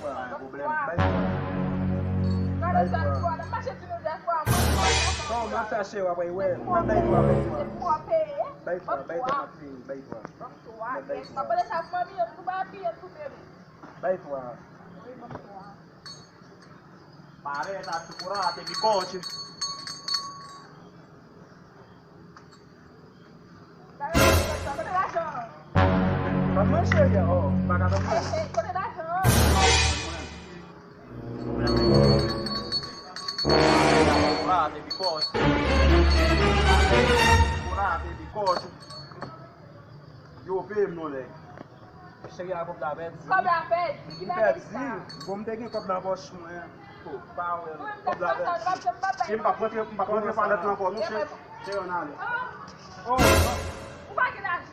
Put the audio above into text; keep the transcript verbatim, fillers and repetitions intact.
twa. Bay twa. Gade sa twa, n ap mache di nou dèfwa, mwen, mwen, mwen. Non, m ap fè cheri w ap wè. Mwen bay twa, bay twa. Bay twa, bay twa, m ap fini, bay twa. Mwen bay twa. Mwen bay twa. Bay twa. Pareta, chokolate, bikòch. Kote lajan an? Ban mwen cheri a, oh, m pa ka ban mwen. Kote lajan an? Chokolate, bikòch. Chokolate, bikòch. Yo, peye m non, nèg. Cheri a, kòb la pèdi. Kòb la pèdi, ki bagay sa? Bon, m te gen kòb nan pòch mwen. Oh, pa wè, kòb la pèdi. Si m p ap rantre, m p ap rantre palèt la ankò, non, cheri. Cheri, ann ale. Oh, ou pa gen lajan.